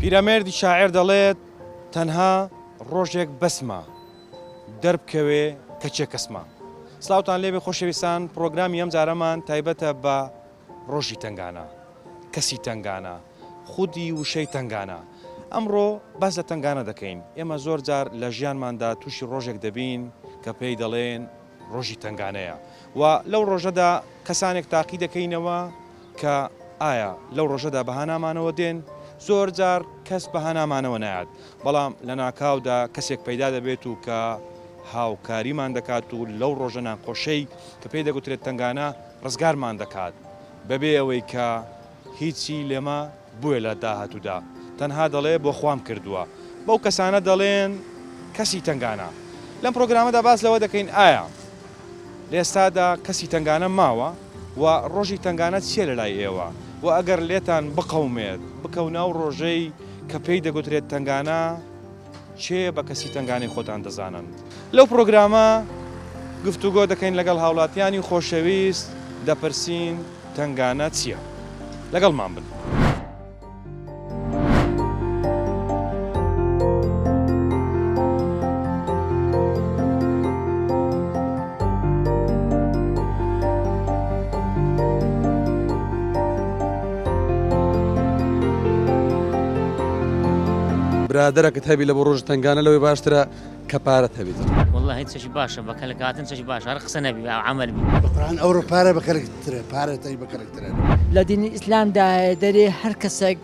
پیرەمێردی شاعێر دەڵێت تەنها ڕۆژێک بەسمە دەربکەوێ کە کێ کەسمە. سڵاوتان لێبێ خۆشەویستان پڕۆگرامی ئەم جارەمان تایبەتە بە ڕۆژی تەنگانە، کەسی تەنگانە، خودی وشەی تەنگانە. ئەمڕۆ باس لە تەنگانە دەکەین. ئێمە زۆر جار لە ژیانماندا تووشی ڕۆژێک دەبین کە پێی دەڵێن ڕۆژی تەنگانەیە و لەو ڕۆژەدا کەسانێک تاقی دەکەینەوە کە ئایا لەو ڕۆژەدا بە هانامانەوە دێن؟ زۆر جار کەس بە هانامانەوە نایات، بەڵام لە ناکاودا کەسێک پەیدا دەبێت و کە هاوکاریمان دەکات و لەو ڕۆژە ناخۆشەی کە پێی دەگوترێت تەنگانە ڕزگارمان دەکات بەبێ ئەوەی کە هیچی لێمە بوێ لە داهاتوودا تەنها دەڵێ بۆ خوام کردووە بەو کەسانە دەڵێن کەسی تەنگانە لەم پرۆگرامەدا باس لەوە دەکەین ئایا لە ئێستادا کەسی تەنگانە ماوە و ڕۆژی تەنگانە چییە لە لای ئێوە و ئەگەر لێتان بقەومێت بکەونە ئەو ڕۆژەی کە پێی دەگوترێت تەنگانە کێ بە کەسی تەنگانەی خۆتان دەزانن؟ لەو پڕۆگرامە گفتوگۆ دەکەین لەگەڵ هاوڵاتیانی خۆشەویست دەپرسین تەنگانە چییە؟ لەگەڵمان بن. برادەرەکت هەبی لە بۆ ڕۆژ تەنگانە لەوەی باشترە کە پارەت هەبیت. واللە هیچ چەکی باشە بە کەلک هاتن چەکی باشە هەر قسە نەبی عەمەل بی. بەقورعان ئەوڕۆ پارە بە کەلک ترە پارە تەی بە کەلک ترە. لە دینی ئیسلامدا هەیە دەرێ هەر کەسێک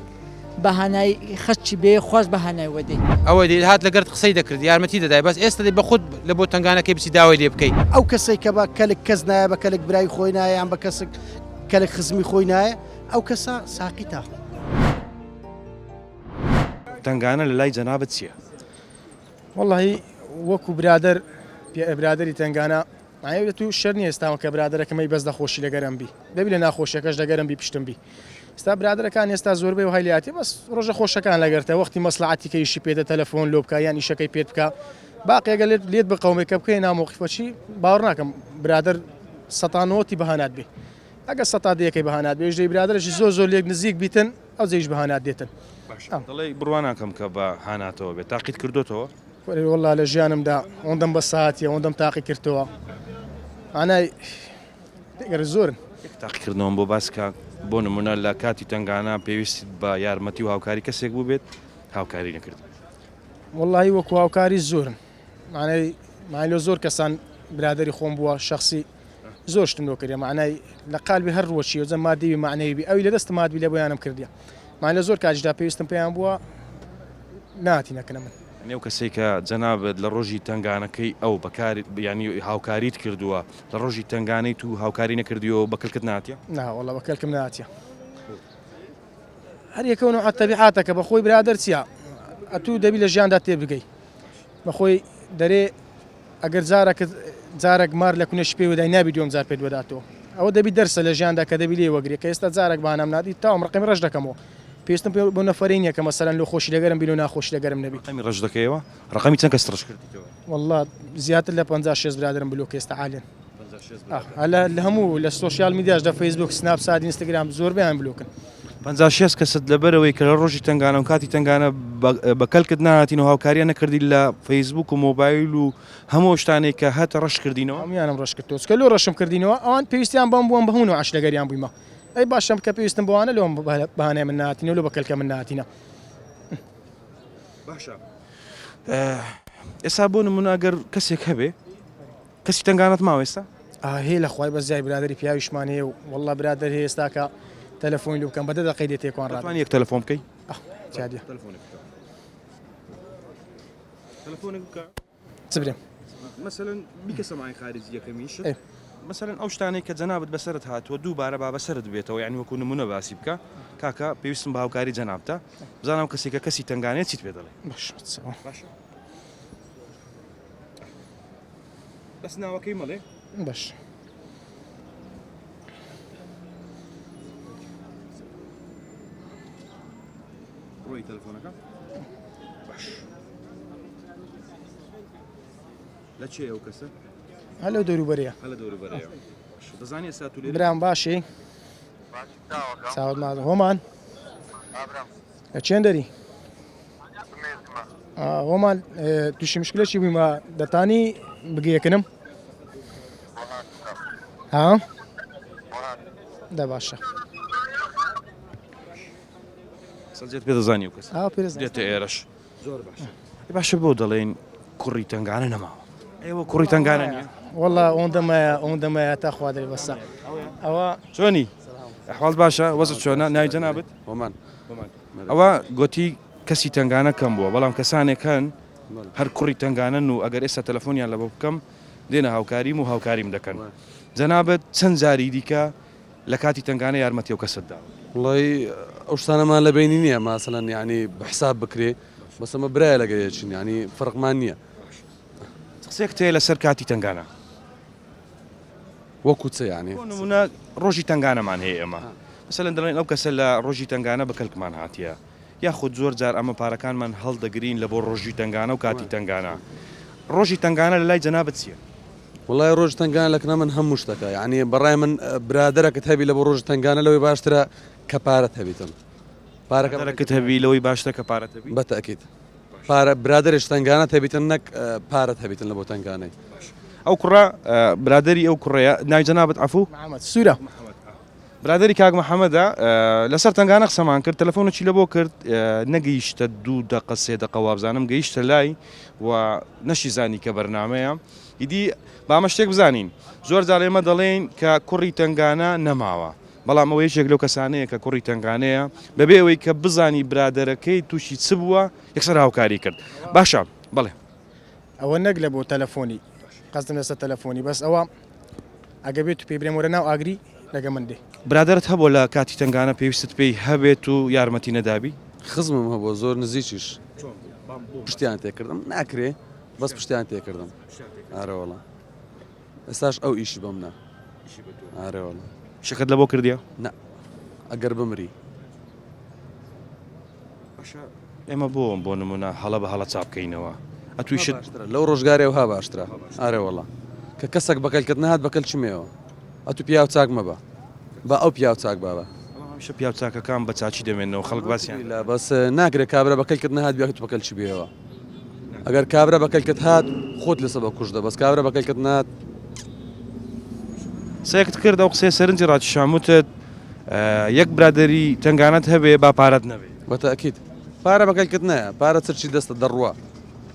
بە هانای خەچی بێ خواش بە هانای وەدەی. ئەوەی دەی هات لەگەرت قسەی دەکرد یارمەتی دەدای بەس ئێستا دەی بەخۆت لە بۆ تەنگانەکەی بچی داوای لێ بکەی. ئەو کەسەی کە بە کەلک کەس نایە بە کەلک برای خۆی نایە یان بە کەسک کەلک خزمی خۆی نایە ئەو کەسە ساقیتە. تەنگانە لە لای جەنابت چیە؟ وەڵاهی وەکو برادەر برادەری تەنگانە معنی تو شەر نیە ئێستا کە برادەرەکەمەی بەس دەخۆشی لەگەرم بی دەبی لە ناخۆشیەکەش لەگەرم بی پشتم بی ئستا برادەرەکان ئێستا زۆربەی وهای لاتێ بەس ڕۆژە خۆشەکان لەگەرتە وەختی مەسلعاتی کە ئیشی پێدە تەلەفۆن لۆ بکە یان ئیشەکەی پێت بکە باقیەگە لێت لێت بقەومێ کە بکەی نامۆقیفەچی باوەڕ ناکەم برادەر سەتانەوەتی بەهانات بێ ئەگە سەتا دەیەکەی بەهانات بێ ژەی برادەرەشی زۆر زۆر لێک نزیک بیتن ئەو جێیش بەهانات دێتن. باشە دەڵێی بڕوا ناکەم کە بە هاناتەوە بێت تاقیت کردۆتەوە؟ وەرێ وەڵا لە ژیانمدا ئەوەندەم بە ساتیە ئەوەندەم تاقی کردەوە مانای گەر زۆرن. یەک تاقیکردنەوەم بۆ باس کە بۆ نمونە لە کاتی تەنگانە پێویستت بە یارمەتی و هاوکاری کەسێک بووبێت هاوکاری نەکردبێت. وەڵاهی وەکو هاوکاری زۆرن مانای مانای لۆ زۆر کەسان برادەری خۆم بووە شەخسی زۆر شتم لۆ کردیە مەعنای لە قالبی هەر ڕووەکی و جە مادی بی مەعنەوی بی ئەوی لە دەستم هات بی لە بۆیانم کردیە مەعنای لە زۆر کاتیشدا پێویستم پێیان بووە ناهاتینە کنە من. یانی ئەو کەسەی کە جەنابت لە ڕۆژی تەنگانەکەی ئەو بەکار یانی هاوکاریت کردووە لە ڕۆژی تەنگانەی تو هاوکاری نەکردیەوە بە کەلکت ناتیە؟ نا وەڵا بە کەلکم ناتیە. هەر یەکە و نوعە تەبیعاتەکە بە خۆی برادەر چیە ئەتوو دەبی لە ژیاندا تێبگەی بەخۆی دەرێ ئەگەر جارەکت جارەک مار لە کونێکی پێ وەدای نابی دووەم جار پێت وەداتەوە ئەوە دەبی دەرسە لە ژیاندا کە دەبی لێ وەگرێ کە ئێستا جارەک بانام نادی تاوم ڕقمی ڕەش دەکەمەوە پێویستم پێ بۆ نەفەری نییە کە مەسەلەن لۆ خۆشی لەگەرم بی لۆ ناخۆشی لەگەرم نەبی ڕقمی ڕەش دەکەیەوە ڕقمی چەند کەست ڕەش کردیتەوە والله زیاتر لە 50 شێست برادرم بلۆک ئێستا عالێن لە هەموو لە سۆشیال میدیاش لە فەیسبوک سناپ سات ئینستاگرام زۆربەیان بلۆکن. 50 شێست کەست لەبەرەوەی کە لە ڕۆژی تەنگانە و کاتی تەنگانە بە کەلکت نهاتین و هاوکاریان نەکردی لە فەیسبوک و مۆبایل و هەموو شتانێک کە هەتە ڕەش کردینەوە هەموویانم ڕەش کردەوە چکە لۆ ڕەشم کردینەوە ئەوان پێویستیان بەم بووم بە هەموو نوعەش لەگەریان بوویمە ئەی باشم کە پێویستم بەوانە لۆم بەهانای من نهاتینەوە لۆ بە کەلکە من نهاتینە باشە ئێستا بۆ نمونە ئەگەر کەسێک هەبێ کەسی تەنگانەت ماوە ئێستا؟ ئا هەیە لە خوای بەس جای برادەری پیاویشمان هەیە و واللە برادەر هەیە ئێستا کە تەلەفۆنی لۆ بکەم بە دە دەقەی دێ تێکوان ڕادەبێ. دەتوانی یەک تەلەفۆن بکەی؟ ئا چادیە. تەلەفۆنێک بکە. تەلەفۆنێک بکە. چ برێم؟ مەسەلەن بیکە سەمای خارجی یەکەمیشت. ئێ. مەسەلەن ئەو شتانەی کە جەنابت بەسەرت هاتووە دووبارە با بەسەرت بێتەوە یانی وەکوو نموونە باسی بکە کاکە پێویستم بە هاوکاری جەنابتە بزانم ئەو کەسێکە کەسی تەنگانەیە چیت پێ دەڵێ. باشە. باشە. بەس ناوەکەی مەڵێ. باش. ڕۆی تەلەفۆنەکە باش لە چێ ئەو کەسە هەر لەو دەوروبەرەیە هەر لە دەوروبەرەیە دەزانی ئێستا تو لێرە برام باشی چاوت ماز هۆمان لە چێن دەری؟ وەمان تووشی مشکلەکی بوویمە دەتانی بگەیەکنم ها دە باشە سەجێت پێ دەزانی و کەس دێتە ئێرەش زۆر باش باشە بۆ دەڵێن کوڕی تنگانە نەماوە ئێوە کوڕی تنگانە نیە والله ئەوەندەمایە ئەوەندەمایە تا خوا دەری بەسە ئەوە چۆنی ئەحواڵ باشە وەزت چۆنە ناوی جەنابت هۆمان ئەوە گۆتی کەسی تەنگانە کەم بووە بەڵام کەسانێک هەن هەر کوڕی تەنگانەن و ئەگەر ئێستا تەلەفۆنیان لەبۆ بکەم دێنە هاوکاریم و هاوکاریم دەکەن جەنابت چەند جاری دیکە لە کاتی تەنگانە یارمەتی ئەو کەسەت داوە؟ وەڵی ئەو شتانەمان لە بینی نییە ماسەلەن یعنی بە حساب بکرێ بەس ئەمە برایە لەگەر یەکین یعنی فەرقمان نییە. چ قسەیەکت هەیە لەسەر کاتی تەنگانە؟ وەکو چ یعنی؟ بۆ نمونە ڕۆژی تەنگانەمان هەیە ئێمە مەسەلەن دەڵێن ئەو کەسە لە ڕۆژی تەنگانە بە کەلکمان هاتیە یاخود زۆر جار ئەمە پارەکانمان هەڵدەگرین لە بۆ ڕۆژی تەنگانە و کاتی تەنگانە ڕۆژی تەنگانە لە لای جەنابت چیە؟ وەڵای ڕۆژی تەنگانە لە کنا من هەموو شتەکە یعنی بەڕای من برادەرەکت هەبی لە بۆ ڕۆژی تەنگانە لەوەی باشترە کە پارەت هەبیتن پارەکە برادەرەکت هەبی لەوەی باشترە کە پارەت هەبی؟ بە تەئکید پارە برادەرێش تەنگانەت هەبیتن نەک پارەت هەبیتن لە بۆ تەنگانەی. ئەو کوڕە برادەری ئەو کوڕەیە ناوی جەنابت عەفو؟ محەمەد سوورە. برادەری کاک محەمەدە لەسەر تەنگانە قسەمان کرد تەلەفۆنێکی لە بۆ کرد نەگەیشتە دوو دەقە سێ دەقە وابزانم گەیشتە لای و نەشی زانی کە بەرنمەیە ئیدی بامە شتێک بزانین زۆر جار ئێمە دەڵێین کە کوڕی تەنگانە نەماوە بەڵام ئەوە یەکێک لەو کەسانەیە کە کوڕی تەنگانەیە بەبێ ئەوەی کە بزانی برادەرەکەی تووشی چ بووە یەکسەر هاوکاری کرد باشە بەڵێ. ئەوە نەک لە بۆ تەلەفۆنی قەزدم لەسەر تەلەفۆنی بەس ئەوە ئەگە بێت و پێی برێم وەرە ناو ئاگری لەگە من دێ. برادەرت هەبووە لە کاتی تەنگانە پێویستت پێی هەبێت و یارمەتی نەدابی؟ خزمم هەبووە زۆر نزیکیش پشتیان تێکردم ناکرێ بەس پشتیان تێکردم ئارەوەڵا ئێستاش ئەو ئیشی بەم نا ئارەوەڵا. شەکەت لەبۆ کردیە؟ نا ئەگەر بمری. باشە ئێمە بۆ بۆ نمونە هەڵە بە هەڵە چاپ کەینەوە ئەتوی شت باشترە لەو ڕۆژگارێ وها باشترە ئارێ وەڵا کە کەسەک بەکەلکت نەهات بەکەل چمێەوە ئەتو پیاو چاک مەبە با ئەو پیاو چاک بابە. بەڵام هەمیشە پیاو چاکەکان بە چاکی دەمێنەوە خەڵک باسیان لە بەس ناکرێ کابرا بەکەلکت نەهات بیا تو بەکەلکی بێەوە ئەگەر کابرا بەکەلکت هات خۆت لەسە بە کوشتە بەس کابرا بەکەلکت نات. قسەیەکت کرد ئەو قسەیە سەرنجی ڕاکیشام وتت یەک برادەری تەنگانەت هەبێ با پارەت نەبێ. بە تەئکید پارە بە کەلکت نایە پارە چرچی دەستت دەڕوا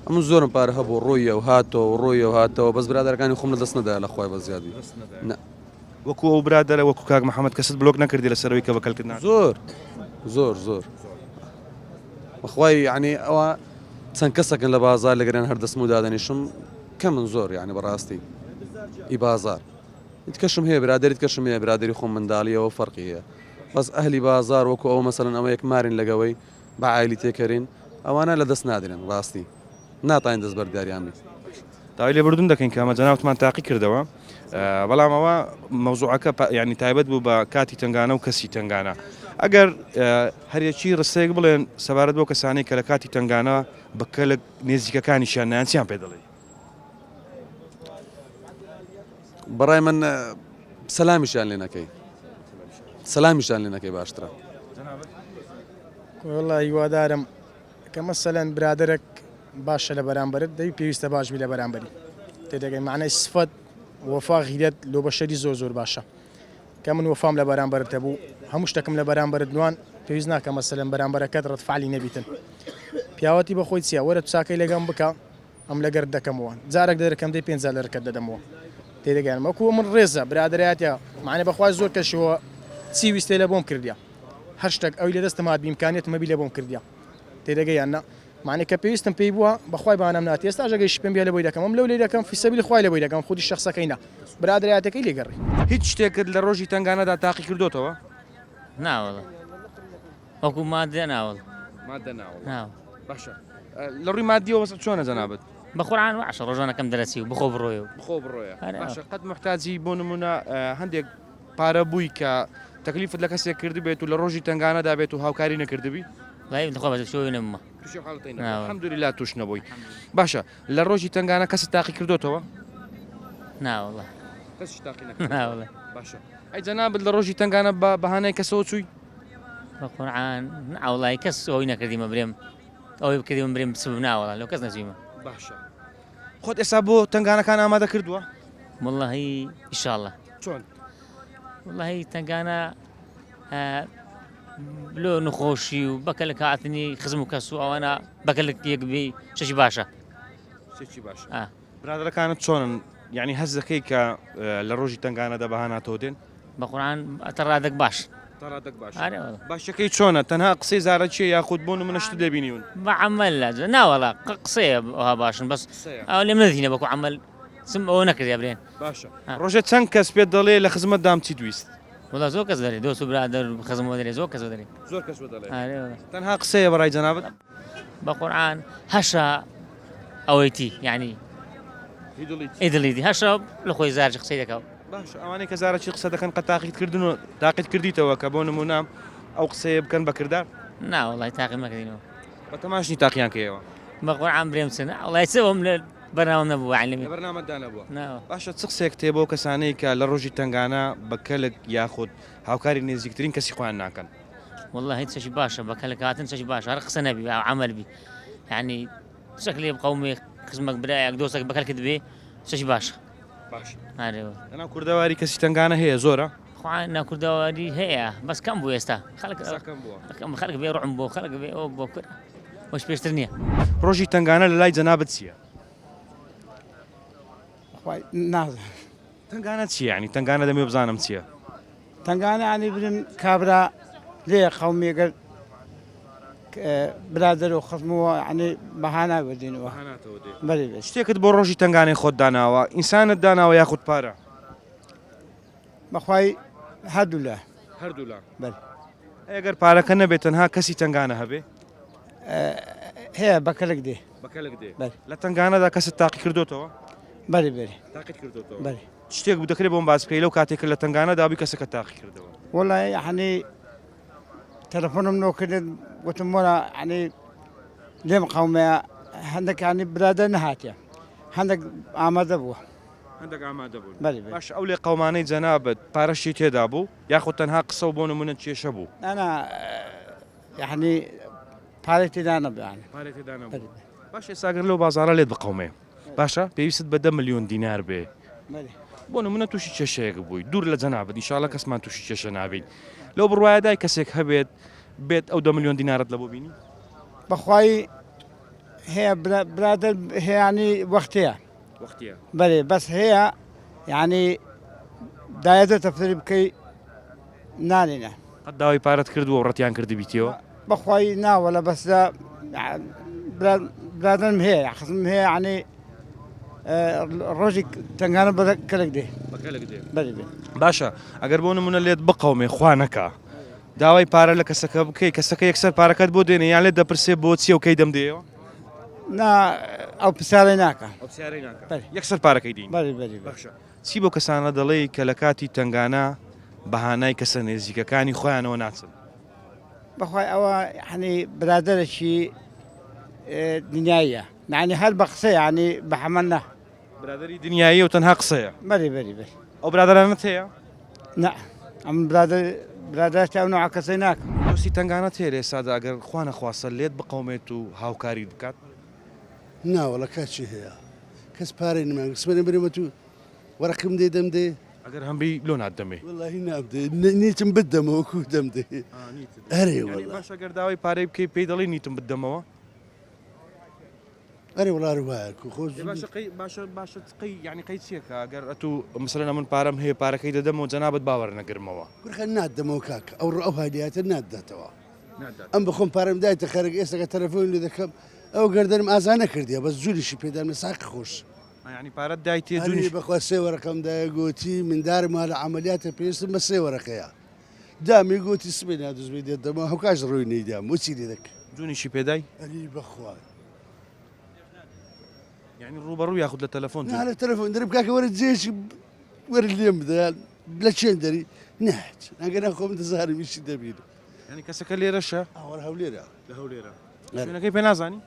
ئەمن زۆرم پارە هەبوو ڕۆیە و هاتەوە و ڕۆیە و هاتەوە بەس برادەرەکانی خۆم لە دەست نەدایە لە خوای بە زیادی نا. وەکو ئەو برادەرە وەکو کاک محمد کەست بلۆک نەکردی لەسەر ئەوەی کە بە کەلکت نات. زۆر زۆر زۆر بەخوای یعنی ئەوە چەند کەسەکەن لە بازار لەگەریان هەر دەستم و دادەنیشم کەمن زۆر یعنی بەڕاستی ئی بازار. تکەشم هەیە برادەری تکەشم هەیە برادەری خۆم منداڵیەوە فەرقی هەیە بەس ئەهلی بازار وەکو ئەوە مەسەلەن ئەمە یەک مارین لەگەوەی بە عایلی تێکەرین ئەوانە لە دەست نادرێن ڕاستی ناتوانین دەست بەرداریان بین. داوای لێبوردن دەکەین کە ئەمە جەنابتمان تاقی کردەوە بەڵام ئەوە مەوزوعەکە یعنی تایبەت بوو بە کاتی تەنگانە و کەسی تەنگانە ئەگەر هەرێکی ڕستەیەک بڵێن سەبارەت بۆ کەسانی کە لە کاتی تەنگانە بە کەلک نێزیکەکانیشیان نایەن چیان پێ دەڵێی؟ بەڕای من سەلامیشیان لێ نەکەی سەلامیشیان لێ نەکەی باشترە. وەڵا هیوادارم کە مەسەلەن برادەرەک باشە لە بەرامبەرت دەبی پێویستە باش بی لە بەرامبەری تێدەگەی معنای سفەت وەفا غیرەت لۆ بەشەری زۆر زۆر باشە کە من وەفام لە بەرامبەرت هەبوو هەموو شتەکم لە بەرامبەرت نوان پێویست ناکە مەسەلەن بەرامبەرەکەت ڕەتفعلی نەبیتن پیاوەتی بەخۆی چییە وەرە چاکەی لەگەم بکە ئەم لەگەرت دەکەمەوە جارەک دەرەکەم دەی پێنج جار لەرکەت دەدەمەوە تێدەگەیانم وەکو من ڕێزە برادەرایەتە معنی بەخوای زۆر کەشەوە چی ویستێ لە بۆم کردیا هەر شتێک ئەوی لە دەستم هات بیمکانێت مەبی لە بۆم کردیا تێدەگەیان نا معنی کە پێویستم پێی بووە بەخوای بانم نات ئێستا ژەگەی شپێم بێ لە بۆی دەکەم ئەم لەو لێ دەکەم فی سەبیلی خوای لە بۆی دەکەم خودی شخصەکەی نا برادەرایەتەکەی لێگەڕی. هیچ شتێکت لە ڕۆژی تەنگانەدا تاقی کردۆتەوە؟ نا وەڵا. وەکو مادە ناوەڵ. مادە ناوەڵ. ناو. باشە لە ڕووی مادیەوە وەسع چۆنە جەنابت؟ بە قورعان واشە ڕۆژانەکەم دەرەچی و بخۆ بڕۆیە و. بخۆ بڕۆیە. باشە قەت موحتاجی بۆ نمونە هەندێک پارە بووی کە تەکلیفت لە کەسێک کردبێت و لە ڕۆژی تەنگانەدا بێت و هاوکاری نەکردبی؟ وەڵای خوا بەزێ شۆی نەبوومە. تووشی ئەو حاڵەتەی نەبووی. الحمدللە تووش نەبووی. باشە لە ڕۆژی تەنگانە کەست تاقی کردۆتەوە؟ نا وەڵا. کەسیش تاقی نەکردۆتەوە؟ نا وەڵا. باشە ئەی جەنابت لە ڕۆژی تەنگانە بە بەهانای کەسەوە چووی؟ بە قورعان ناوەڵای کەس ئەوەی نەکردیمە برێم. ئەوەی بکردی من برێم بچم ناوەڵا لەو کەس نەچوویمە. باشە خۆت ئێستا بۆ تەنگانەکان ئامادە کردووە؟ وەڵاهی ئیشاڵڵا. چۆن؟ وەڵاهی تەنگانە لۆ نخۆشی و بەکەلک هاتنی خزم و کەس و ئەوانە بەکەلک یەک بی شتێکی باشە. شتێکی باشە. برادەرەکانت چۆنن؟ یعنی هەست دەکەی کە لە ڕۆژی تەنگانەدا بەهاناتەوە دێن؟ بە قورعان تا ڕادەک باش. تا ڕادەک باش. باشەکەی چۆنە؟ تەنها قسەی زارەکیە یاخود بۆ نمونە شتت لێ بینیون؟ بە عەمەل نا وەڵا قسەیە ئەوها باشن بەس ئەو لێم نەدینە بەکو عەمەل چم ئەوە نەکردیا برێن. باشە ڕۆژێ چەند کەس پێت دەڵێ لە خزمەتدام چیت ویست؟ وەڵا زۆر کەس دەرێ دۆست و برادەر و خزم وە دەرێ زۆر کەس وە دەرێ. زۆر کەس وە دەڵێ. تەنها قسەیە بەڕای جەنابت؟ بە قورعان هەشە ئەوەیتی یعنی ئیدڵیتی هەشە لە خۆی زارجی قسەی دەکاو. باشە ئەوانەی کە زارەکی قسە دەکەن قەت تاقیت کردن و تاقیت کردیتەوە کە بۆ نمونە ئەو قسەیە بکەن بە کردار؟ نا وەڵای تاقیم نەکردینەوە. بە تەماش نی تاقیان کەیەوە؟ بە قورعان برێم چ نا وەڵای چ ئەوم لە بەرنامەم نەبوو یعنی لە بەرنامەتدا نەبووە. نا. باشە چ قسەیەکت هەیە بۆ کەسانەی کە لە ڕۆژی تەنگانە بە کەلک یاخود هاوکاری نێزیکترین کەسی خۆیان ناکەن؟ وەڵاهی چەکی باشە بە کەلک هاتن چەکی باشە هەر قسە نەبی عەمەل بی یعنی شتێک لێ بقەومێ خزمەک برایەک دۆستێک بە کەلکت بێ شتێکی باشە. باش لەناو کوردەواری کەسی تەنگانە هەیە زۆرە؟ خوا ناو کوردەواری هەیە بەس کەم بوو ئێستا خەڵک کەم خەڵک بێ ڕعم بۆ خەڵک بێ ئەو بۆ کورە وەش پێشتر نییە. ڕۆژی تەنگانە لە لای جەنابت چییە؟ خوای نازانم. تەنگانە چییە یانی تەنگانە دەمەوێ بزانم چییە؟ تەنگانە یانی برم کابرا لێ قەومی گەر برادەر و خزم و یانی بەهانا بردینەوە بەری بێت. شتێکت بۆ ڕۆژی تەنگانەی خۆت داناوە ئینسانت داناوە یاخود پارە؟ بەخوای هەردوولا. هەردوولا. بەلی. ئەگەر پارەکە نەبێت تەنها کەسی تەنگانە هەبێ؟ هەیە بە کەلک دێ. بە کەلک دێ. لە تەنگانەدا کەست تاقی کردۆتەوە؟ بەلی بەلی. تاقیت کردۆتەوە؟ بەلی. شتێک بوو دەکرێت بۆم باس بکەی لەو کاتێک کە لە تەنگانەدا بووی کەسەکەت تاقی کردەوە؟ وەڵا یەعنی تەلەفۆنم نۆ کرد وتم وەرە یەعنی لێم قەومەیە هەندێک یەعنی برادەر نەهاتیە هەندێک ئامادە بووە. هەندێک ئامادە بوون. بەلی بەلی. باش ئەو لێقەومانەی جەنابت پارەشی تێدا بوو یاخود تەنها قسە و بۆ نمونە کێشە بوو؟ نا نا یەعنی پارەی تێدا نەبوو یەعنی. پارەی تێدا نەبوو. بەلی. باش ئێستا گەر لەو بازاڕە لێت بقەومێ باشە پێویستت بە دە ملیۆن دینار بێ بۆ نمونە تووشی کێشەیەک بووی دوور لە جەنابت ئینشاڵە کەسمان تووشی کێشە نابین لەو بڕوایەدای کەسێک هەبێت بێت ئەو دە ملیۆن دینارت لە بۆ بینی؟ بەخوای هەیە برادەر هەیانی وەختەیە وەختیە بەێ بەس هەیە یعنی دایە تەفری بکەی نانێنە. قەت داوای پارەت کردووە و ڕەتیان کردبیتیەوە؟ بەخوای نا وەلا بەس لە برادەرم هەیە خزمم هەیە یعنی ڕۆژی تەنگانە بە کەلک دێ بە کەلک دێ بەری بێ. باشە ئەگەر بۆ نمونە لێت بقەومێ خوا نەکا داوای پارە لە کەسەکە بکەی کەسەکە یەکسەر پارەکەت بۆ دێنێ یان لێت دەپرسێ بۆ چیە و کەی دەم دێیەوە؟ نا ئەو پرسیارەی ناکا. ئەو پرسیارەی ناکا یەکسەر پارەکەی دێنی. بەری بەری بەری. باشە چی بەو کەسانە دەڵێی کە لە کاتی تەنگانە بە هانای کەسە نێزیکەکانی خۆیانەوە ناچن؟ بەخوای ئەوە یعنی برادەرێکی دنیاییە یعنی هەر بە قسە یعنی بە حەمەل نا. برادەری دنیاییە و تەنها قسەیە. بەری بەری بەری. ئەو برادەرانەت هەیە؟ نا ئەمن برادەر برادەرەتی ئەو نەوعە کەسەی ناکەم. دۆستی تەنگانەت هەیە لە ئێستادا ئەگەر خوا نەخواستە لێت بقەومێت و هاوکاریت بکات؟ نا وەڵا کاچی هەیە کەس پارەی نەمان سبەینێ برێمە تو وەرەقم دێ دەم دێ. ئەگەر هەمبی لۆ ناتدەمێ؟ وەڵاهی نامدێ نیتم بتدەمەوە کو دەم دێ ئەرێ وەڵا. باشە گەر داوای پارەی بکەی پێی دەڵێی نیتم بتدەمەوە؟ ئەرێ وەڵا هەر وایە کو خۆ باشە قەی باشە باشە قەی یانی قەی چیەکە ئەگەر ئەتوو مەسەلەن ئەمن پارەم هەیە پارەکەی دەدەمەوە جەنابت باوەر نەگرمەوە. کورخە ناتدەمەوە کاکە ئەوڕۆ ئەو هادیاتە ناتداتەوە ئەم بەخۆم پارەم دایتە خەرک ئێستاکە تەلەفۆنی لێ دەکەم ئەو گەردەنم ئازا نەکردیە بەس جولیشی پێدام لە ساقی خۆش. یانی پارەت دایتێ جونیش. ئەرێ بەخوا سێ وەرەقەم دایە گۆتی مندارم وا لە عەمەلیاتە پێویستم بە سێ وەرەقەیە دامی گۆتی سبەی نا دوزبەی دێتەمەوە هەوکاش ڕووی نەیدام وچی لێ دەکەم. جونیشی پێدای؟ ئەری بەخوا. یانی ڕووبەڕوو یاخود لە تەلەفۆن؟ نا لە تەلەفۆن دەرم کاکە وەرە جێیەکی وەرە لێم بدە لە چێن دەری نەهات ئەگەر خۆم دەزانم ئیشی دەبینم. یانی کەسەکە لێرەشە؟ ئەوە هەولێرە. لە هەولێرە. شوێنەکەی پێ نازانی؟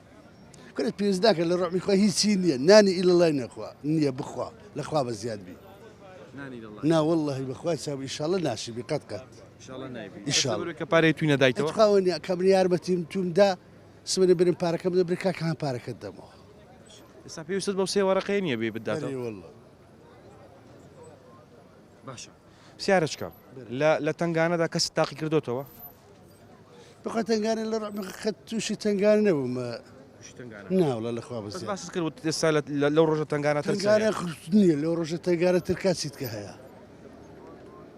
کورە پێویست ناکە لە ڕۆحمی خوا هیچی نییە نانی ئیلەڵای نەخوا نییە بخوا لە خوا بە زیاد بی نانی لەڵای نا واللهی بەخوای چاو ئیشاڵە ناشی بی قەت قەت ئیشاڵە نایبی ئیشاڵە کە پارەی توی نەدایتەوە خوا وەنیا کە من یارمەتیم توم دا. سبەینێ برێم پارەکەم بدە برێ کاکە هان پارەکەت دەمەوە. ئێستا پێویستت بەو سێ وەرەقەیە نییە بێی بتداتەوە؟ ئەرێ واللە. باشە پرسیارەچکە لە لە تەنگانەدا کەست تاقی کردۆتەوە؟ بەخوا تەنگانە لە ڕەحمی خەت تووشی تەنگانە نەبووم ناوڵە لە خوا بەس باست کرد وتت ئێستا لەو ڕۆژە تەنگانە تر تەنگانە نییە لەو ڕۆژە تەنگانە تر کاسیت کە هەیە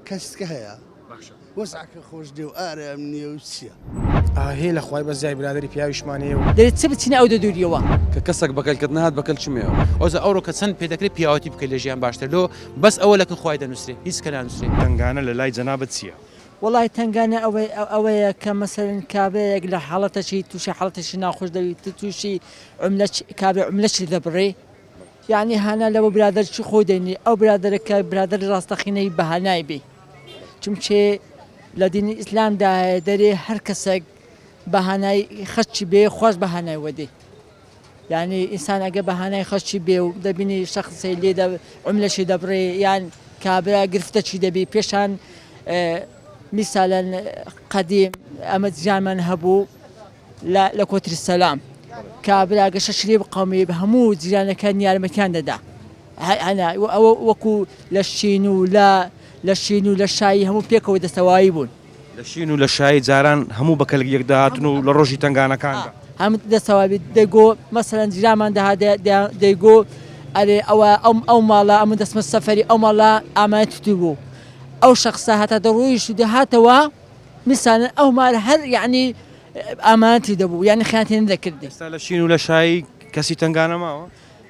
کاسیت کە هەیە وەزعەکە خۆش نیە و ئارام نیە و چیە. ئاهێ لە خوای بەس جای برادەری پیاویشمان هەیە و. دەرێ چ بچینە ئەو دەدوریەوە. کە کەسەک بەکەلکت نەهات بەکەل چمێەوە. ئەوجا ئەوڕۆ کە چەند پێدەکرێ پیاوەتی بکەی لە ژیان باشتر لۆ بەس ئەوە لەکن خوای دەنوسرێ هیچ کە نانوسرێ. تەنگانە لە لای جەنابت چیە؟ وەڵای تەنگانە ئەوەی ئەوەیە کە مەسەلەن کابرایەک لە حاڵەتەکی تووشی حاڵەتێکی ناخۆش دەبی تو تووشی عوملە کابرا عوملەکی دەبڕی یعنی هانا لەوە برادەرکی خۆی دەینی ئەو برادەرە کە برادەری ڕاستەقینەی بەهانای بی چونکێ لە دینی ئیسلامدا هەیە دەرێ هەر کەسێک بەهانای خەرچی بێ خواش بەهانای وەدێ یانی ئینسان ئەگە بە هانای خەڵکی بێ و دەبینی شەخسەی لێ دە عوملەشی دەبڕێ یان کابرا گرفتەکی دەبی پێشان میسالەن قەدیم ئەمە جیانمان هەبوو لە لە کۆتری سەلام کابرا گە شەش لێ بقەومی بە هەموو جیرانەکان یارمەتیان دەدا هەنا ئەوە وەکو لە شین و لە لە شین و لە شایی هەموو پێکەوە دەستەوایی بوون. لە شین و لە شایی جاران هەموو بە کەلک یەک دەهاتن و لە ڕۆژی تەنگانەکاندا. هەم دەسەوابی دەیگۆ مەسەلەن جیرانمان دەهات دەیگۆ ئەرێ ئەوە ئەو ئەو ماڵە ئەمن دەچمە سەفەری ئەو ماڵە ئامانەتی بوو ئەو شەخسە هەتا دەڕۆیشت و دەهاتەوە میسالەن ئەو مالە هەر یەعنی ئامانەتی دەبوو یانی خیانەتی نەدەکردی. ئێستا لە شین و لە شایی کەسی تەنگانە ماوە؟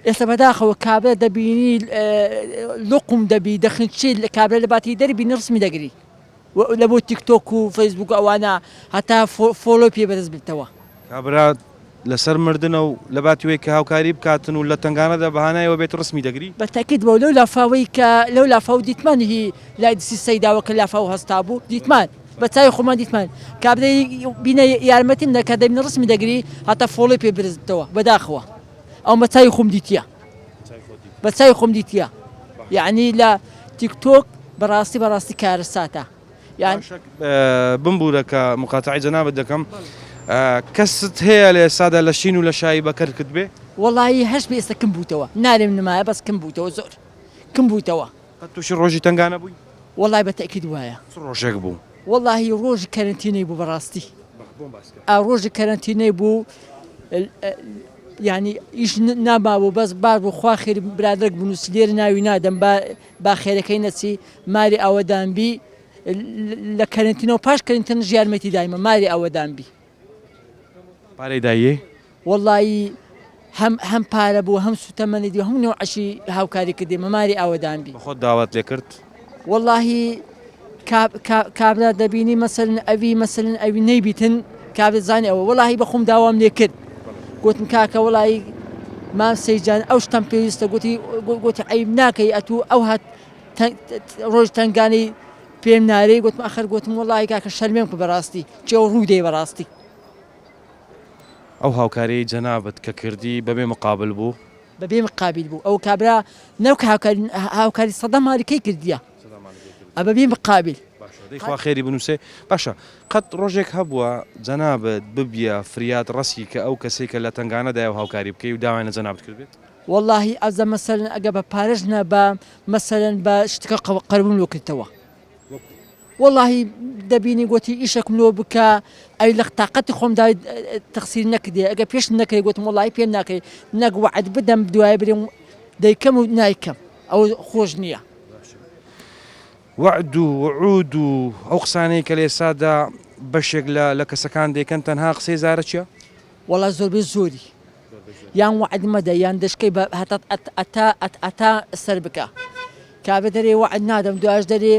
ئێستا بەداخەوە کابرا دەبینی لوقم دەبی دەخنچی کابرا لە باتی دەربینی ڕسمی دەگری. لە بۆ تیک تۆک و فەیسبوک و ئەوانە هەتا فۆلۆی پێ بەدەست ببتەوە. کابرا لەسەر مردنە و لەباتی وەی کە هاوکاری بکاتن و لە تەنگانەدا بە هانایەوە بێت ڕسمی دەگری. بە تەئکید بۆ لەو لافاوەی کە لەو لافاو دیتمان هی لای دسی سەیداوە کە لافاو هەستابوو دیتمان بە چاوی خۆمان دیتمان کابرای بینە یارمەتیم دەکا دەبینی ڕسمی دەگری هەتا فۆلۆی پێ برز بتەوە بەداخەوە ئەوم بە چاوی خۆم دیتیە. بە چاوی خۆم دیتیە یعنی لە تیک تۆک بەڕاستی بەڕاستی کارەساتە یان بمبورە کە مقاتعی جەنابت دەکەم کەست هەیە لە ئێستادا لە شین و لە شایی بەکەرکت بێ؟ وەڵایی هەشت بێ ئێستا کم بووتەوە نارێم نمایە بەس کم بووتەوە زۆر کم بووتەوە. قەت تووشی ڕۆژی تەنگانە بووی؟ وەڵای بە تەئکید وایە. چ ڕۆژێک بوو؟ وەڵاهی ڕۆژی کەرەنتینەی بوو بەڕاستی ئا ڕۆژی کەرەنتینەی بوو یعنی ئیش نامابوو بەس باش بوو خوا خێری برادەرێک بنووسی لێرە ناوی نادەم با با خێرەکەی نەچی ماری ئاوەدان بی لە کەرەنتینەوە پاش کەرەنتینەش یارمەتی دایمە ماری ئاوەدان بی. پارەی داییێ؟ وەڵایی هەم هەم پارە بوو هەم سوتەمەنی دی هەموو نەوعەشی هاوکاری کردی مەماری ئاوەدان بی. بەخۆت داوات لێ کرد؟ وەڵاهی کابرا دەبینی مەسەلەن ئەوی مەسەلەن ئەوی نەیبیتن کابرا زانی ئەوە وەڵاهی بەخۆم داوام لێ کرد گوتم کاکە وەڵاهی مام سەیجان ئەو شتەم پێویستە گوتی گوتی عەیب ناکەی ئەتوو ئەو هات ڕۆژ تەنگانەی پێم نارێی گوتم ئەخەر گوتم وەڵاهی کاکە شەرمێم کرد بەڕاستی چێ ڕوو دێ بەڕاستی. ئەو هاوکاریەی جەنابت کە کردی بەبێ مقابل بوو؟ بەبێ مقابل بوو ئەو کابرا نەوک هاوکاری هاوکاری سەدام مالکەی کردیە ئە بەبێ مقابل. باشە دەی خوا خێری بنوسێ باشە قەت ڕۆژێک هەبووە جەنابت ببیە فریاد ڕەسی کە ئەو کەسەی کە لە تەنگانەدایە و هاوکاری بکەی و داوایان لە جەنابت کردبێت؟ وەڵاهی ئەزە مەسەلەن ئەگە بە پارەش نا بە مەسەلەن بە شتەکە قەربووم لۆ کردتەوە. وەڵاهی دەبینی گۆتی ئیشەکم لۆ بکە ئەی لە تاقەتی خۆم دا تەقسیر نەکردێ ئەگە پێشم نەکرێ گۆتم وەڵاهی پێم ناکرێ نەک وەعد بدەم دوایە برێم دەیکەم و نایکەم ئەوە خۆش نییە. وەعد و وعود و ئەو قسانەی کە لە ئێستادا بەشێک لە لە کەسەکان دەیکەن تەنها قسەی زارەکیە؟ وەڵا زۆربەی زۆری یان وەعد مەدە یان دەشکەی بە هەتا ئەتا ئەتا سەر بکە کابرا دەرێ وەعد نادەم دوایش دەرێ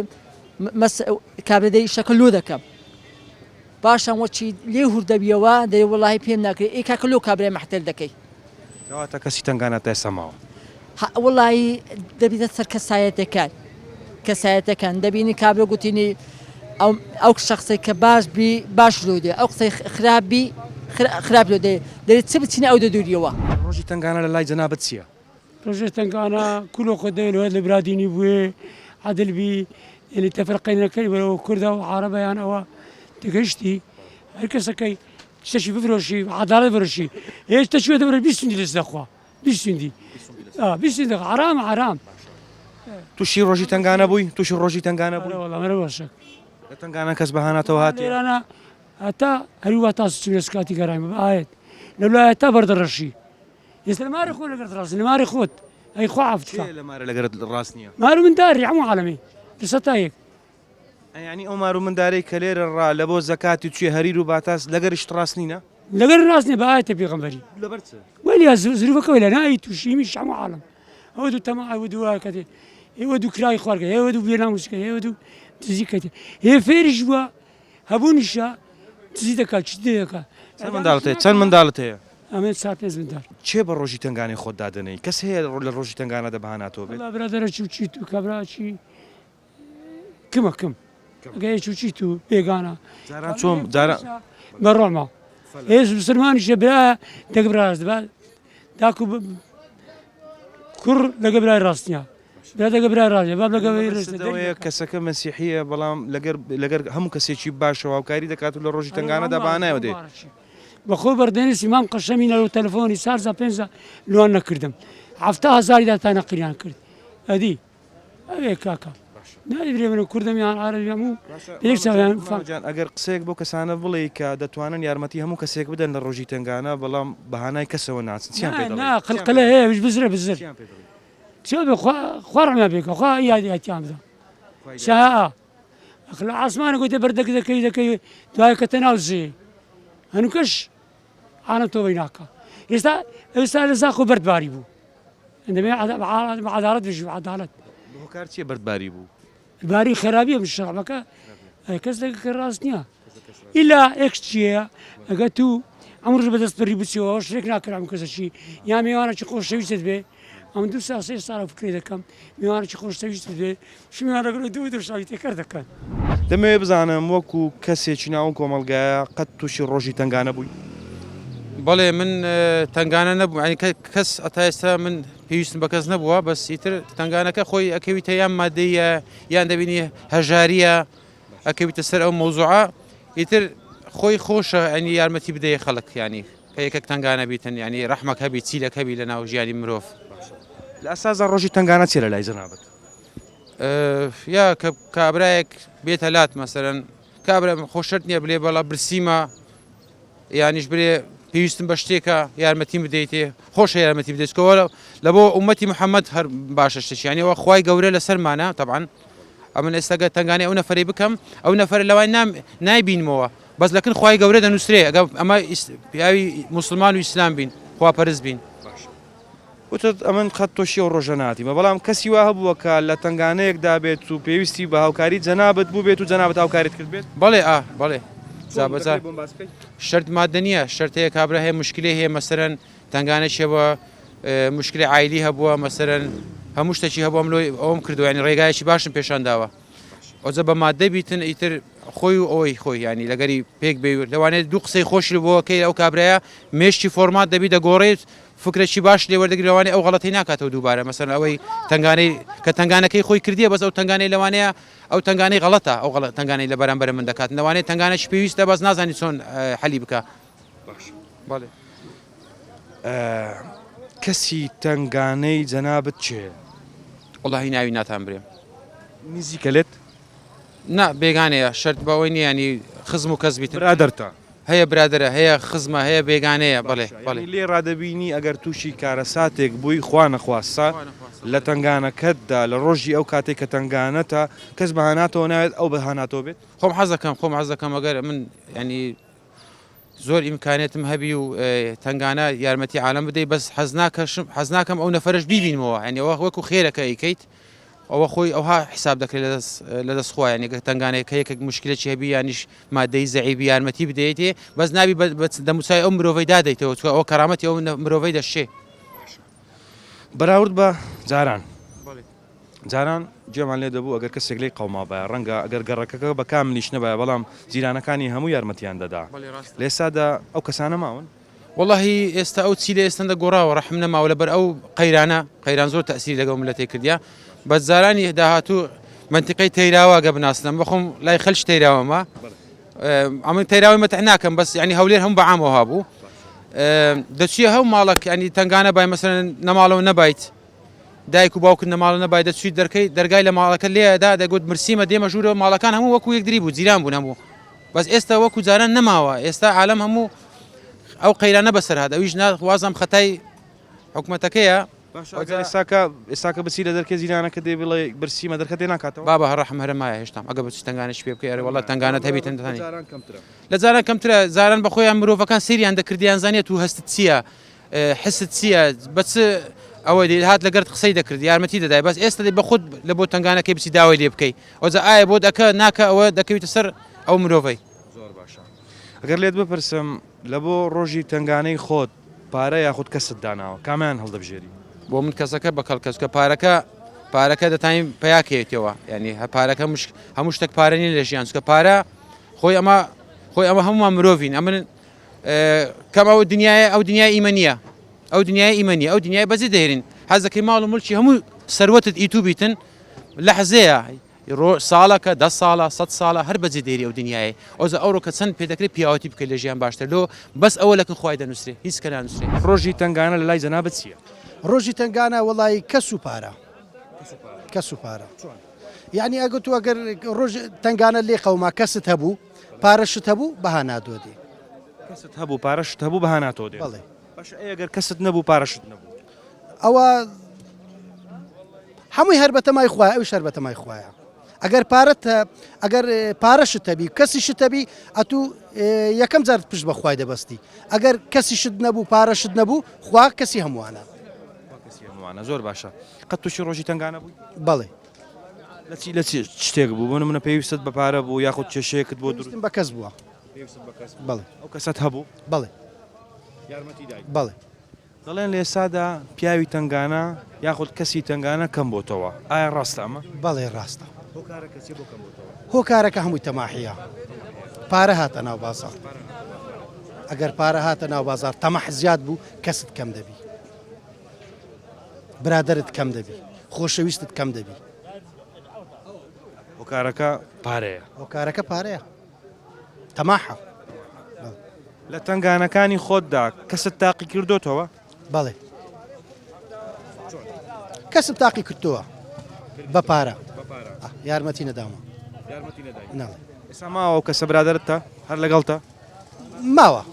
مەس کابرا دەری ئیشەکە لۆ دەکەم پاشان وەچی لێ هور دەبیەوە دەرێ وەڵاهی پێم ناکرێ ئێ کاکە لۆ کابرای مەحتەل دەکەی. کەواتە کەسی تەنگانە تا ئێستا ماوە. وەڵایی دەبیتە سەر کەسایەتەکان کەسایەتەکان دەبینی کابرا گوتینی ئەو ئەو شخصێک کە باش بی باش لۆ دێ ئەو قسەی خراپ بی خراپ لۆ دێ دەێ چ بچینە ئەو دەدوریەوە. ڕۆژی تەنگانە لە لای جەنابت چییە؟ ڕۆژێ تەنگانە کولۆ خۆ دەیەن لە برادینی بوێ عەدل بی یعنی تەفرقەی نەکەی بەرەوە کوردە و عارەبە یان ئەوە تگەشتی هەر کەسەکەی. شتێکی بفرۆشی عدالت بفرۆشی هێشتا چوێ دەبرە 20 سندی لەس دەخوا 20 سندی 20 سندی حرام حرام تووشی ڕۆژی تنگانە بووی تووشی ڕۆژی تنگانە بووی وەڵا مەرە باشە لە تنگانە کەس بەهاناتەوە هاتێ لێرانە هەتا هەروە تا سچونە سکاتی گەڕایم ئاەت لەلایە تا بەردەڕەشی ئێستا لە ماری خۆ لەگەرت ڕاست لە ماری خۆت ئەی خوا عەفت کە لە مارە لەگەرت ڕاست نییە مار و منداری هەموو عالەمی لە سەتا یەک یانی ئەو مار و مندارەی کە لێرە ڕا لە بۆ زەکاتی چێ هەریر و باتاس لەگەرشت ڕاست نینە؟ لەگەر ڕاست نیە بە ئایەتە پێغەمبەری لەبەر چ؟ وەلی زروفەکە وەلا نایی تووشیمی هەموو عالەم ئەوە دوو تەما ئەوە دوو کەتێ ئێوە دوو کرای خوارگە ئێوە دوو بێناموسکە ئێوە دوو دزی کەتێ هێ فێریش بووە هەبوونیشە دزی دەکات چ دەکات چەند منداڵت هەیە چەند منداڵت هەیە؟ ئەمن چار پێنج منداڵ. کێ بە ڕۆژی تەنگانەی خۆت دادەنێی؟ کەس هەیە لە ڕۆژی تەنگانەدا بەهاناتەوە بێت؟ وەڵا برادەرە چوو چی تو کابرا چی کمە کم ئەگە چوو چی تو بێگانە جاران چۆن جاران بە ڕۆما هێز مسلمانیشە برا دەگ براست بە داکو کوڕ لەگە برای ڕاست نیە برا دەگە برای ڕاست باب لەگە ڕێستەوەیە کەسەکە مەسیحیە بەڵام لەگەر لەگەر هەموو کەسێکی باشەوە هاوکاری دەکات و لە ڕۆژی تەنگانەدا بانایەوە دێ. بەخۆ بەردەنیسی مام قەشەمی نەرۆ تەلەفۆنی سارزا پێنجا لوان نەکردم حەفتا هەزاری دا تا نەقریان کرد ئەدی ئەوێ کاکە نایدرێ من کوردم یان عەرەبی هەموو یەک چاویان مامە جان ئەگەر قسەیەک بۆ کەسانە بڵێی کە دەتوانن یارمەتی هەموو کەسێک بدەن لە ڕۆژی تەنگانە بەڵام بە هانای کەسەوە ناچن چیان پێ دەڵێی؟ نا قلقلە هەیە ویش بزرە بزر چیان پێ دەڵێی؟ چیان پێ خوا خوا ڕەحمیان پێ بکا خوا یادیان بدا چا ئەخ لە ئاسمانە گوتە بەردەک دەکەی دەکەی دوای کەتە ناو زێ هەنوکەش عالم تۆبەی ناکا ئێستا ئێستا لە زاخۆ بەرد باری بوو دەبێ عەدالەت بژی عەدالەت. هۆکار چیە بەرد باری بوو؟ باری خەرابیە شەعبەکە کەس لەگە ڕاست نییە ئیلا ئێکس چیە ئەگە تو ئەمڕۆژ بەدەست پەری بچیەوە شتێک ناکرام کەسەکی یا میوانێکی خۆشەویستت بێ ئەم دوو سا سێ ساڵە فکری دەکەم میوانێکی خۆشەویستت بێ شمیان لەگەڵ دوو دوو شاوی تێکەر دەکەن. دەمەوێ بزانم وەکو کەسێکی ناو ئەم کۆمەڵگایە قەت تووشی ڕۆژی تەنگانە بووی؟ بەڵێ من تەنگانە نەبووم یانی کەس هەتا ئێستا من پێویستم بە کەس نەبووە بەس ئیتر تەنگانەکە خۆی ئەکەویتە یان مادەیە یان دەبینی هەژاریە ئەکەویتە سەر ئەو مەوزوعە ئیتر خۆی خۆشە ئەنی یارمەتی بدەیە خەڵک ینی کە یەکەک تەنگانە بیتن ینی ڕەحمەک هەبی چیلەک هەبی لە ناو ژیانی مرۆڤ. لە ئەساسدا ڕۆژی تەنگانە چیە لە لای جەنابت؟ یا کە کابرایەک بێتە لات مەسەرەن کابرا خۆ شەرت نییە بلێ بەڵا برسیمە یانیش برێ پێویستم بە شتێکە یارمەتیم بدەیتێ خۆشە یارمەتی بدەیت چکەوە لە بۆ ئومەتی محەممەد هەر باشە شتێکیانەوە خوای گەورە لەسەرمانە تەبعەن ئەمن ئێستا گەر تەنگانەی ئەو نەفەری بکەم ئەو نەفەر لەوای نام نایبینمەوە بەس لەکن خوای گەورە دەنووسرێ ئەگە ئەمە پیاوی موسڵمان و ئیسلام بین خواپەرست بین. وتت ئەمن قەت تۆشی ئەو ڕۆژە نەهاتیمە، بەڵام کەسی وا هەبووە کە لە تەنگانەیەکدا بێت و پێویستی بە هاوکاری جەنابت بووبێت و جەنابت هاوکاریت کردبێت؟ بەڵێ ئا بەڵێ چۆن جا بوو؟ بەجا دەکرێت بۆم باس بکەی؟ شەرت مادە نییە شەرت هەیە کابرا هەیە موشکلەی هەیە مەسەلەن تەنگانەی هەبووە موشکلەی عایلی هەبووە مەسەلەن هەموو شتێکی هەبووە ئەم لۆی ئەوەم کردووە یانی ڕێگایەکی باشم پێشان داوە ئەوجا بە مادە بیتن ئیتر خۆی و ئەوەی خۆی ینی لەگەری پێک بێ لەوانەیە دوو قسەی خۆشی بۆ کەی ئەو کابرایە مێشکی فۆرمات دەبی دەگۆڕێت فکرەکی باش لێ وەردەگری لەوانەیە ئەو غەڵەتی ناکاتەوە دووبارە مەسەن ئەوەی تنگانەی کە تنگانەکەی خۆی کردیە بەس ئەو تنگانەی لەوانەیە ئەو تنگانەی غەڵەتە ئەو غەڵەت تنگانەی لە بەرامبەر من دەکات لەوانەیە تنگانەش پێویستە بەس نازانی چۆن حەلی بکە بەڵێ. کەسی تەنگانەی جەنابت کێیە؟ وەڵاهی ناوی ناتان برێم. نزیکە لێت؟ نا بێگانەیە شەرت بەوەی نییە ینی خزم و کەس بیتن. برادەرتە؟ هەیە برادەرە هەیە خزمە هەیە بێگانەیە بەڵێ بەڵێ. یانی لێ ڕادەبینی ئەگەر تووشی کارەساتێک بووی خوا نەخواستە لە تەنگانەکەتدا لە ڕۆژی ئەو کاتەی کە تەنگانەتە کەس بە هاناتەوە ناوێت ئەو بە هاناتەوە بێت؟ خۆم حەز دەکەم خۆم حەز دەکەم ئەگەر من ینی زۆر ئیمکانێتم هەبی و تەنگانە یارمەتی عالەم بدەی بەس حەز ناکەشم حەز ناکەم ئەو نەفەرش بیبینمەوە یعنی ئەوە وەکو خێرەکە ئەیکەیت ئەوە خۆی ئەوها حیساب دەکرێت لەدەست لەدەست خوا یعنی گەر تەنگانەیە کە یەکێک مشکلێکی هەبی یانیش مادەی زەعیبی یارمەتی بدەیتێ بەس نابی بە دەموچای ئەو مرۆڤەی دادەیتەوە چونکە ئەوە کەرامەتی ئەو مرۆڤەی دەشێ. بەراورد بە جاران جاران گوێمان لێ دەبوو ئەگەر کەسێک لێی قەومابایە ڕەنگە ئەگەر گەڕەکەکە بە کاملیش نەبایە بەڵام جیرانەکانی هەموو یارمەتیان دەدا لە ئێستادا ئەو کەسانە ماون؟ وەڵاهی ئێستا ئەو چیلە ئێستەندە گۆڕاوە ڕەحم نەماوە لەبەر ئەو قەیرانە قەیران زۆر تەئسیری لەگەڵ ملەتێ کردیە بەس جارانی داهاتوو مەنتیقەی تەیراوە گە بناسنم بەخۆم لای خەلکی تەیراوەمە. ئەمن تەیراوی مەتح ناکەم بەس ینی هەولێر هەم بەعامەوە هابوو دەچیە هەو ماڵک ینی تنگانە بای مەسەن نەماڵەوە نەبایت دایک و باوکت نەماڵە نەبای دەچویت دەرکەی دەرگای لە ماڵەکە لێدا دەگوت مرسیمە دێمە ژوورەوە ماڵەکان هەموو وەکو یەکدری بوو جیران بوون هەموو بەس ئێستا وەکو جاران نەماوە ئێستا عالم هەموو ئەو قەیرانە بەسەر هات ئەویش وازم خەتای حکومەتەکەیە. باشە ئەگەر ئێستاکە ئێستاکە بچی لە دەرکێ جیرانەکە دێ بڵێ برسیمە دەرکە تێ ناکاتەوە؟ بابە هەر ڕەحم هەرە مایە هێشتام ئەگە بچی تەنگانەش پێ بکەی ئەرێ وەڵا تەنگانەت هەبیتن دەتانی لە جاران کەمترە جاران بە خۆیان مرۆڤەکان سەیریان دەکردیان زانیت و هەستت چییە حست چییە بە چ ئەوەی هات لەگەرت قسەی دەکرد یارمەتی دەدای بەس ئێستا بە خۆت لە بۆ تەنگانەکەی بچی داوای لێ بکەی ئەوجا ئایا بۆت ئەکە ناکە ئەوە دەکەویتە سەر ئەو مرۆڤەی. زۆر باشە ئەگەر لێت بپرسم لە بۆ ڕۆژی تەنگانەی خۆت پارە یاخود کەست داناوە کامیان هەڵدەبژێری؟ بۆ من کەسەکە بە کەڵکە چونکە پارەکە پارەکە دەتانی پیاکەیتەوە ینی هە پارەکە مشک هەموو شتێک پارە نیە لە ژیان چونکە پارە خۆی ئەمە خۆی ئەمە هەمومان مرۆڤین ئەمن کەم ئەو دنیاە ئەو دنیای ئیمە نییە ئەو دنیای ئیمە نیە ئەو دنیای بەجێ دەهێنین حەزەکەی ماڵ و ملکی هەموو سەروەتت ئیتو بیتن لەحزەیە ڕۆ ساڵەکە دە ساڵە سە ساڵە هەر بەجێ دێری ئەو دنیای ئەوزە ئەوڕۆ کە چەند پێدەکرێت پیاوەتی بکەیت لە ژیان باشتر لۆ بەس ئەوە لەکن خوای دەنووسرێ هیچ کە نانووسرێ. ڕۆژی تەنگانە لە لای جەنابت چییە؟ ڕۆژی تەنگانە وەڵایی کەس و پارە کەس و پارە یعنی ئەگە تو ئەگەر ڕۆژ تەنگانە لێ قەوما کەست هەبوو پارەشت هەبوو بەها نادۆ دێ. کەست هەبوو پارەشت هەبوو بەها ناتۆ دێ. بەڵێ. باشە ئەی ئەگەر کەست نەبوو پارەشت نەبوو؟ ئەوە هەمووی هەر بەتەمای خوایە ئەویش هەر بەتەمای خوایە ئەگەر پارەت ئەگەر پارەشت هەبی کەسیشت هەبی ئەتوو یەکەم جار پشت بە خوای دەبەستی ئەگەر کەسیشت نەبوو پارەشت نەبوو خوا کەسی هەمووانە. خوا کەسی هەمووانە زۆر باشە قەت تووشی ڕۆژی تەنگانە بووی؟ بەڵێ. لە چی لە چ شتێک بوو بۆ نمونە پێویستت بە پارە بوو یاخود کێشەیەکت بۆ دروست پێویستم بە کەس بووە. پێویستت بە کەس بوو. بەڵێ. ئەو کەسەت هەبوو؟ بەڵێ. یارمەتی دایت؟ بەڵێ. دەڵێن لە ئێستادا پیاوی تەنگانە یاخود کەسی تەنگانە کەم بۆتەوە ئایا ڕاستە ئەمە؟ بەڵێ ڕاستە. هۆکارەکە چیە بۆ کەم بۆتەوە؟ هۆکارەکە هەمووی تەماحیە. پارە هاتە ناو بازاڕ. ئەگەر پارە هاتە ناو بازاڕ تەماح زیاد بوو کەست کەم دەبی. برادەرت کەم دەبی. خۆشەویستت کەم دەبی. هۆکارەکە پارەیە. هۆکارەکە پارەیە. تەماحە. لە تەنگانەکانی خۆتدا کەست تاقی کردۆتەوە؟ بەڵێ کەسم تاقی کردەوە بە پارە یارمەتی نەداومە ناڵێ ئێستا ماوە کەسە برادەرتە هەر لەگەڵتە ماوە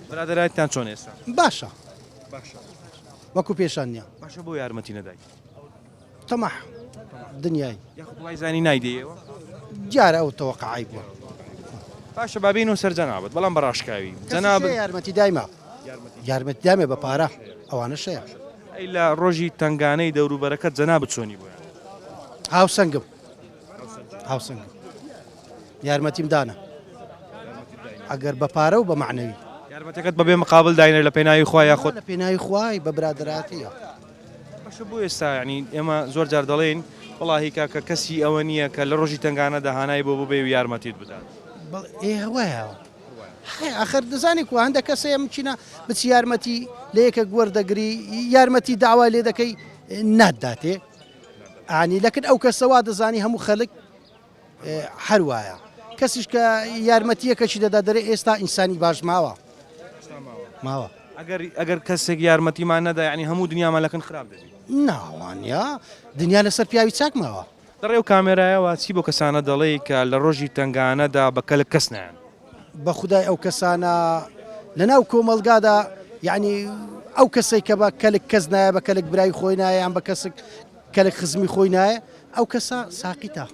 برادەرایتان چۆن ئێستا باشە وەکو پێشان نییە باشە بۆ یارمەتی نەدای تەماح دنیای. یاخود وای زانی نایدەیەوە؟ دیارە ئەو تەوەقعی بووە. باشە با بێینەوە سەر جەنابت بەڵام بە ڕاشکاوی جەنابت یارمەتی دایمە یارمەتی دامێ بە پارە ئەوانەش هەیە. ئەی لە ڕۆژی تەنگانەی دەوروبەرەکەت جەنابت چۆنی بۆیان؟ هاوسەنگم هاوسەنگم یارمەتیم دانە ئەگەر بە پارە و بە مەعنەوی. یارمەتەکەت بەبێ مقابل داینە لە پێناوی خوا یاخود؟ لە پێناوی خوای بە برادەراتیە. باشە بۆ ئێستا یانی ئێمە زۆر جار دەڵێین وەڵاهی کاکە کەسی ئەوە نییە کە لە ڕۆژی تەنگانەدا هانای بۆ ببێ و یارمەتیت بدات. بەڵێ ئێ وایە هەیە ئاخر دەزانی کو هەندێک کەس هەیە مچینە بچی یارمەتی لە یەکێک وەردەگری یارمەتی داوای لێ دەکەی ناتداتێ ئانی لەکن ئەو کەسە وا دەزانی هەموو خەلک هەر وایە کەسیش کە یارمەتیەکەشی دەدا دەرێ ئێستا ئینسانی باش ماوە ماوە. ئەگەر ئەگەر کەسێک یارمەتیمان نەدا یعنی هەموو دنیامان لەکن خراپ دەبی. ناوانە دنیا لەسەر پیاوی چاک ماوە. لە ڕێو کامێرایەوە چی بۆ کەسانە دەڵێی کە لە ڕۆژی تەنگانەدا بە کەلک کەس نایەن؟ بە خودای ئەو کەسانە لەناو کۆمەڵگادا یعنی ئەو کەسەی کە بە کەلک کەس نایە بە کەلک برای خۆی نایە یان بە کەسک کەلک خزمی خۆی نایە ئەو کەسە ساقیتە.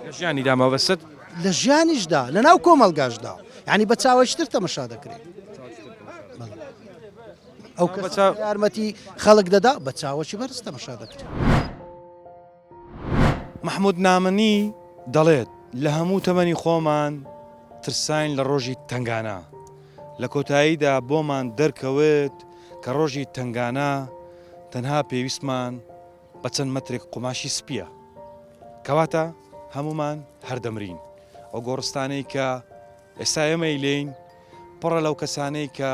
لە ژیانیدا مەبەستت؟ لە ژیانیشدا لە ناو کۆمەڵگاشدا یعنی بە چاوەشتر تەمەشا دەکرێت. ئەو کەسە یارمەتی خەڵک دەدا بە چاوەکی بەرز تەمەشا دەکرێت. مەحمود نامەنی دەڵێت، لە هەموو تەمەنی خۆمان ترساین لە ڕۆژی تەنگانە، لە کۆتاییدا بۆمان دەرکەوت کە ڕۆژی تەنگانە تەنها پێویستمان بە چەند مەترێک قوماشی سپییە. کەواتە هەموومان هەر دەمرین. ئەو گۆڕستانەی کە ئێستا ئێمەی لێین پڕە لەو کەسانەی کە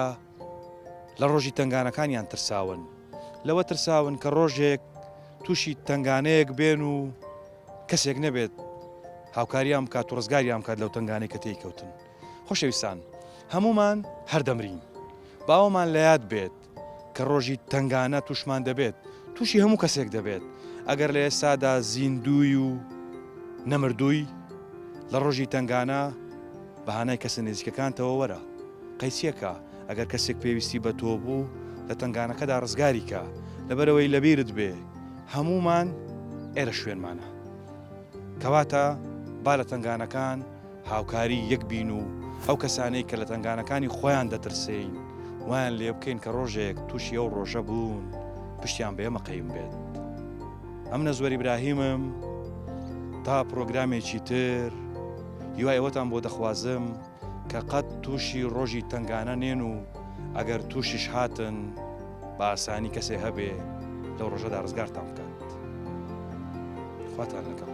لە ڕۆژی تەنگانەکانیان ترساون. لەوە ترساون کە ڕۆژێک تووشی تەنگانەیەک بێن و کەسێک نەبێت. هاوکاریان بکات و ڕزگاریان بکات لەو تەنگانەی کە تێی کەوتن. خۆشەویستان هەموومان هەر دەمرین. با ئەوەمان لە یاد بێت کە ڕۆژی تەنگانە تووشمان دەبێت، تووشی هەموو کەسێک دەبێت. ئەگەر لە ئێستادا زیندووی و نەمردووی، لە ڕۆژی تەنگانە بە هانای کەسە نێزیکەکانتەوە وەرە. قەیچیەکە، ئەگەر کەسێک پێویستی بە تۆ بوو، لە تەنگانەکەدا ڕزگاری کە. لەبەرئەوەی لەبیرت بێ هەموومان ئێرە شوێنمانە. کەواتە با لە تەنگانەکان هاوکاری یەک بین و ئەو کەسانەی کە لە تەنگانەکانی خۆیان دەترسێین وایان لێ بکەین کە ڕۆژێک تووشی ئەو ڕۆژە بوون پشتیان بە ئێمە قەیم بێت. ئەم نەزوەر ئیبراهیمم تا پرۆگرامێکی تر هیوای ئەوەتان بۆ دەخوازم کە قەت تووشی ڕۆژی تەنگانە نێن و ئەگەر تووشیش هاتن بە ئاسانی کەسێ هەبێ لەو ڕۆژەدا ڕزگارتان بکات. خواتان لەگەڵ.